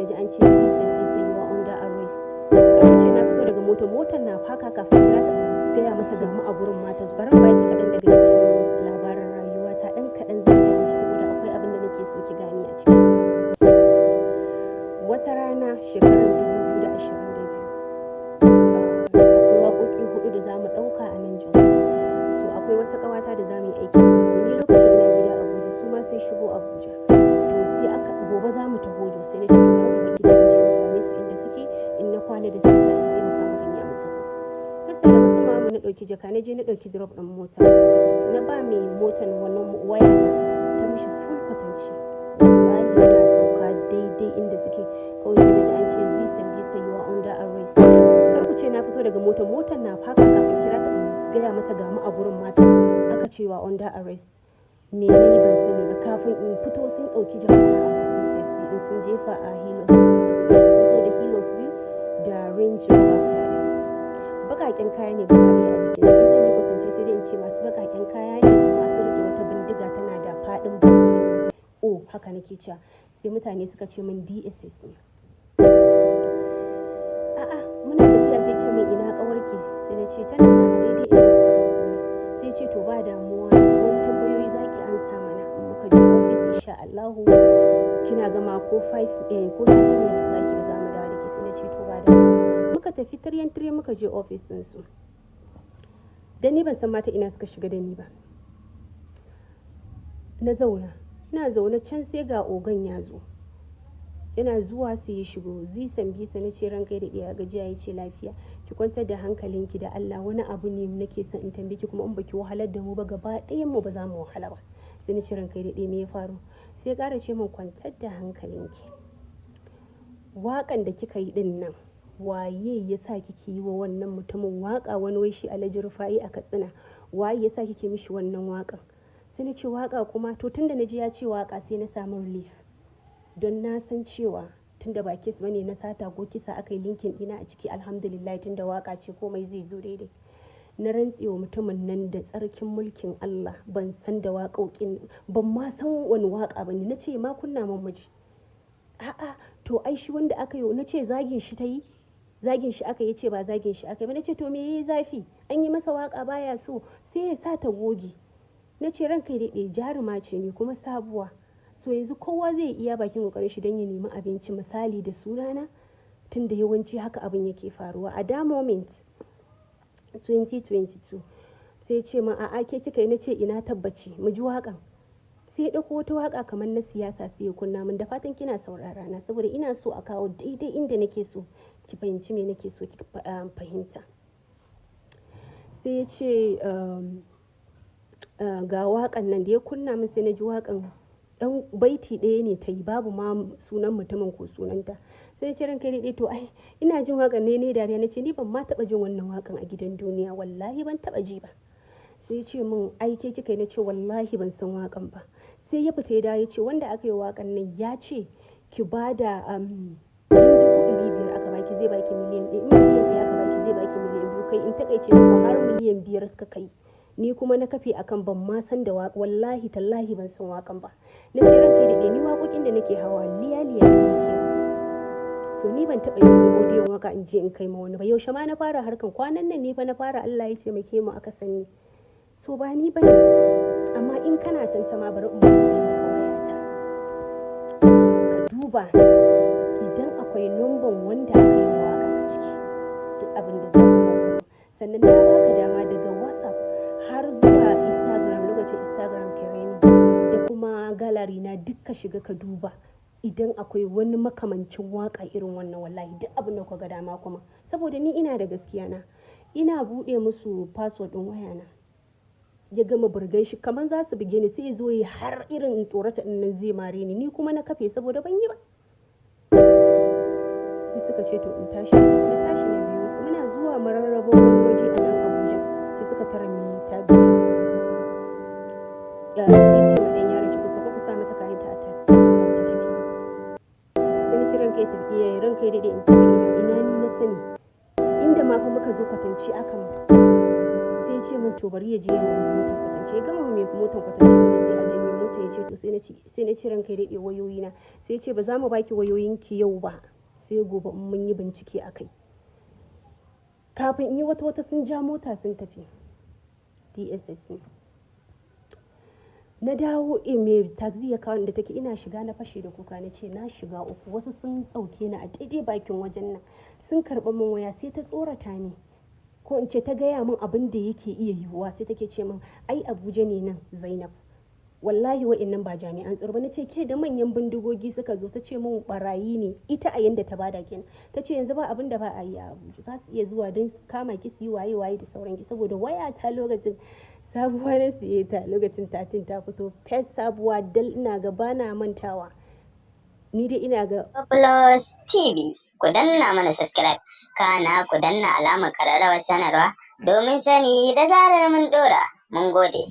na ji an ce, "Zee Sambisa, you are under arrest." Kar ce na fito daga motar, motar na faka kafin kira ta gaya mata ga mu a gurin mata. Bari in baki kaɗan daga cikin labarin rayuwata, ɗan kaɗan zan gaya miki, saboda akwai abin da nake so ki gane a ciki. Wata rana shekarar 2022, akwai waƙoƙi huɗu da za mu ɗauka a nan Jos. So akwai wata ƙawata da za mu yi aiki da su. Ni lokacin ina gida Abuja, su ma sai shigo Abuja. To sai aka gobe za mu taho Jos, sai na ce to bari mu bar gida in je in same su inda suke, in na kwana da sassafe sai mu kama hanya mu taho. Na sallama su mamu, na ɗauki jaka, na je na ɗauki drop ɗin mota. Na ba mai motan wannan waya na ta mishi full kwatance. Wallahi muna sauka daidai inda suke, kawai sai na ji an ce, "Zee Sambisa, you are under arrest." Kar ku ce na fito daga motar, motar na faka kafin kira ta in gaya mata ga mu a gurin mata. Aka ce wa under arrest. Me nayi ban sani ba, kafin in fito sun ɗauki jaka na a cikin taxi din, sun jefa a Hilux. Sun zo da Hilux biyu da Range Rover guda ɗaya. Baƙaƙen kaya ne gaba ɗaya a jikin su. In zan yi kwatance, sai dai in ce masu baƙaƙen kaya ne masu riƙe wata bindiga tana da faɗin baki. Oh, haka nake cewa. Sai mutane suka ce min DSS ne. A'a, muna tafiya sai ce min, "Ina ƙawarki?" Sai na ce tana nan a daidai inda kuka ɗauko ni. Sai ce to ba damuwa, wani tambayoyi za ki amsa mana in muka je ofis, insha Allahu kina gama ko 5 ko 30 minutes za ki ga za mu dawo da ke. Sai na ce to ba damuwa. Muka tafi tiryan tiryan muka je ofis ɗinsu. Dan ni ban san mata ina suka shiga da ni ba. Na zauna. Ina zaune can sai ga ogan ya zo. Yana zuwa sai ya shigo. "Zee Sambisa?" Na ce, "Ranka ya daɗe, ya gajiya?" Ya ce, "Lafiya. Ki kwantar da hankalinki da Allah, wani abu ne nake son in tambaye ki, kuma in baki wahalar da mu ba, gaba ɗayan mu ba za mu wahala ba." Sai na ce, "Ranka ya daɗe, me ya faru?" Sai ya ƙara ce min, "Kwantar da hankalinki. Waƙan da kika yi ɗin nan, waye ya sa kike yi wa wannan mutumin waƙa, wani wai shi Alhaji Rufa'i a Katsina? Waye ya sa kike mishi wannan waƙan?" Sai na ce, "Waƙa kuma?" To tunda na ji ya ce waƙa, sai na samu relief. Don na san cewa tunda ba case bane na sata ko kisa aka yi linking ɗina a ciki, alhamdulillah, tunda waƙa ce komai zai zo daidai. Na rantse wa mutumin nan da tsarkin mulkin Allah, ban san da waƙoƙin, ban ma san wani waƙa bane. Na ce ma kunna mun miji. A'a, to ai shi wanda aka yi, na ce zagin shi ta yi? Zagin shi aka yi? Ce ba zagin shi aka yi ba. Na ce to me yayi zafi? An yi masa waƙa baya so, sai ya sa ta goge. Na ce, "Ranka ya daɗe, jaruma ce ni kuma sabuwa. So yanzu kowa zai iya bakin ƙoƙarin shi don ya nemi abinci misali da sunana, tunda yawanci haka abin yake faruwa." A that moment 2022, sai ce min, "A'a, ke kika yi." Na ce, "Ina tabbaci? Mu ji waƙan." Sai ya ɗauko wata waƙa kamar na siyasa sai ya kunna min. Da fatan kina saurara na, saboda ina so a kawo daidai inda nake so ki fahimci me nake so ki fahimta. Sai ya ce ga waƙan nan da ya kunna min, sai na ji waƙan ɗan baiti ɗaya ne ta yi, babu ma sunan mutumin ko sunanta. Sai ya ce, "Ranka ya daɗe, to ai ina jin waƙan ne ne dariya." Na ce, "Ni ban ma taɓa jin wannan waƙan a gidan duniya, wallahi ban taɓa ji ba." Sai ya ce min, "Ai ke kika yi." Na ce, "Wallahi ban san waƙan ba." Sai ya fita ya dawo, ya ce wanda aka yi waƙan nan ya ce ki ba da in 500,000 aka baki zai baki miliyan 1, in miliyan 1 aka baki zai baki miliyan 2, kai in taƙaice muku har miliyan 5 suka kai. Ni kuma na kafe akan ban ma san da waƙa, wallahi tallahi ban san waƙan ba. Na ce, "Ranka ya daɗe, ni waƙoƙin da nake hawa liya liya ne nake. So ni ban taɓa yin audiyon waƙa in je in kai ma wani ba. Yaushe ma na fara harkan? Kwanan nan ne fa na fara, Allah ya taimake mu aka sani. So ba ni bane. Amma in kana tantama, bari in buɗe maka wayata. Ka duba idan akwai numban wanda aka yi waƙan a ciki, duk abin da za ka kuma. Sannan na baka dama daga WhatsApp har zuwa Instagram, lokacin Instagram Kereni, da kuma gallery na duk ka shiga ka duba idan akwai wani makamancin waƙa irin wannan. Wallahi duk abin da kuka ga dama kuma. Saboda ni ina da gaskiya na. Ina buɗe musu password ɗin wayana. Ya gama burgan shi kamar za su buge ni, sai ya zo ya har irin in tsorata ɗin nan zai mare ni. Ni kuma na kafe saboda ban yi ba. Sai suka ce to in tashi. Na tashi na biyo su. Muna zuwa mararraban wani waje a nan Abuja, sai suka tara mai taxi. Ya sai ce ma ɗan yaron shi, "Ku sauka ku sa mata kayanta a taxi ta tafi." Sai na ce, "Ranka ya tafi, ranka ya daɗe, in tafi ina? Ina ni na sani inda ma fa muka zo kwatance aka mun." Sai ya ce min to bari ya je ya yi motar kwatance. Ya gama mai motar kwatance, wanda zai ajiye mai motar. mota ya ce to, sai na ce, "Ranka ya daɗe, wayoyina." Sai ya ce, "Ba za mu baki wayoyinki yau ba, sai gobe in mun yi bincike a kai." Kafin in yi wata wata, sun ja mota sun tafi. DSS ne. Na dawo, mai taxi ya kawo da take. Ina shiga na fashe da kuka, na ce na shiga uku, wasu sun ɗauke ni a daidai bakin wajen nan, sun karɓi min waya. Sai ta tsorata ni, ko in ce ta gaya min abin da yake iya yiwuwa. Sai take ce min, "Ai Abuja ne nan, Zainab, wallahi wa'innan ba jami'an tsaro ba." Na ce, "Ke da manyan bindigogi suka zo?" Ta ce min barayi ne ita a yanda ta bada kenan. Ta ce yanzu ba abin da ba a yi a Abuja, za su iya zuwa don kama ki, su yi waye waye da sauran ki. Saboda waya ta lokacin sabuwa na siye ta, lokacin 13 ta fito fes, sabuwa dal. Ina ga bana mantawa, ni dai ina ga Plus TV, ku danna mana subscribe, kana ku danna alamar ƙararrawar sanarwa domin sani da zarar mun ɗora. Mun gode.